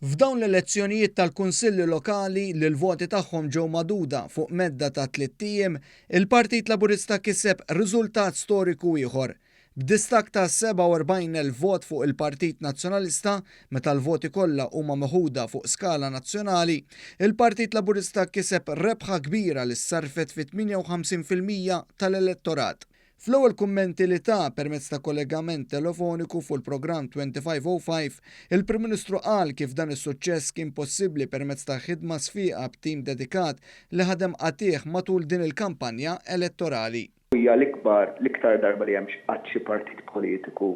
F'dawn l-elezzjonijiet tal-Kunsilli Lokali li l-voti tagħhom ġew magħduda fuq medda ta' tlitt ijiem, il-Partit Laburista kiseb riżultat storiku ieħor. B'distakk ta' 47,000 vot fuq il-Partit Nazzjonalista, meta l-voti kollha huma meħuda fuq skala nazzjonali, il-Partit Laburista kiseb rebħa kbira li ssarrfet fi 58% tal-elettorat. Fl-ewwel kummenti li ta permezz ta' kollegament telefoniku fuq il-programm 2505, il-Prim Ministru qal kif dan is-suċċess kien possibbli permezz ta' ħidma sfiqa b'tim dedikat li ħadem qatigħ matul din il-kampanja elettorali. Hija l-ikbar, l-iktar darba li hemm qatt xi partit politiku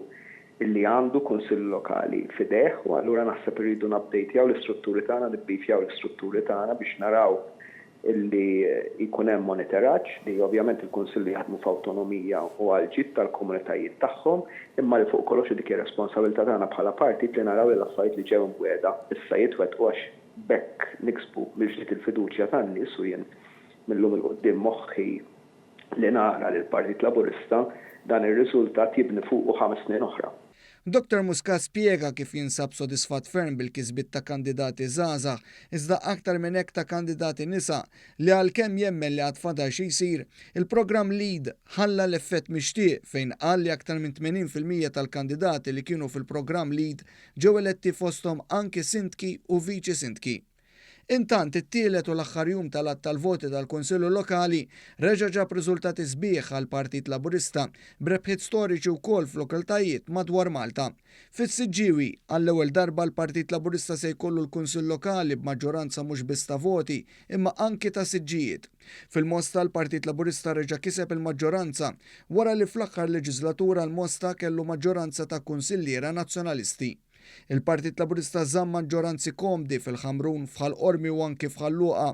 illi għandu kunsill lokali f'idejh u allura naħseb irridu nupdatjaw l-istrutturi tagħna, nibbifjaw l-istrutturi tagħna biex naraw Illi jkun hemm monitoraġġ, li ovvjament il-kunsilli jaħdmu f'awtonomija u għall-ġid tal-komunitajiet tagħhom, imma li fuq kollox u dik hi r-responsabilità tagħna bħala partit li naraw li l-affarijiet li ġew imwiegħda issa jitwettqu għax b'hekk niksbu mill-ġdid il-fiduċja tan-nies u jien mil-lum 'il quddiem moħħi li nara li l-Partit Laburista dan ir-riżultat jibni fuqu ħames snin oħra. Dottor Muscat spjega kif jinsab sodisfatt ferm bil-kisbiet ta' kandidati żgħażagħ, iżda aktar minn hekk ta' kandidati nisa, li għalkemm jemmen li għad fadal xi jsir, il-programm LEAD ħalla l-effett mixtieq fejn qal li aktar minn 80% tal-kandidati li kienu fil-programm LEAD ġew eletti fosthom anki sindki u viċi sindki. Intant, it-tielet u l-aħħar jum tal-għadd tal-voti tal-Kunsillu Lokali reġa' ġab riżultati sbieħ għall-Partit Laburista, b'rebħiet storiċi wkoll f'lokaltajiet madwar Malta. Fis-Siġġiewi, għall-ewwel darba l-Partit Laburista se jkollu l-Kunsill Lokali b'maġġoranza mhux biss ta' voti, imma anki ta' siġġijiet. Fil-Mosta l-Partit Laburista reġa' kiseb il-maġġoranza, wara li fl-aħħar leġiżlatura l-Mosta kellu maġġoranza ta' kunsilliera Nazzjonalisti. Il-Partit Laburista żamm maġġoranzi komdi fil-Ħamrun, f'Ħal Qormi u anki f'Ħal Luqa.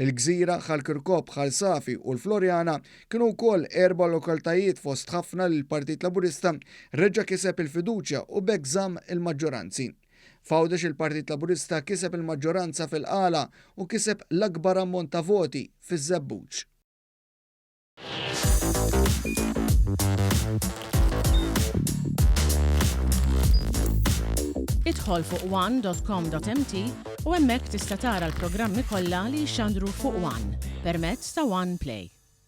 Il-Gżira, Ħal Kirkop, Ħal Safi u l-Floriana kienu wkoll erba' lokaltajiet fost ħafna li l-Partit Laburista reġa' kiseb il-fiduċja u b'hekk żamm il-maġġoranzi. F'Għawdex il-Partit Laburista kiseb il-maġġoranza fil-Qala u kiseb l-akbar ammont ta' voti fiż-Żebbuġ. Idħol fuq one.com.mt u hemmhekk tista' tara l-programmi kollha li jixxandru fuq One permezz ta' One Play.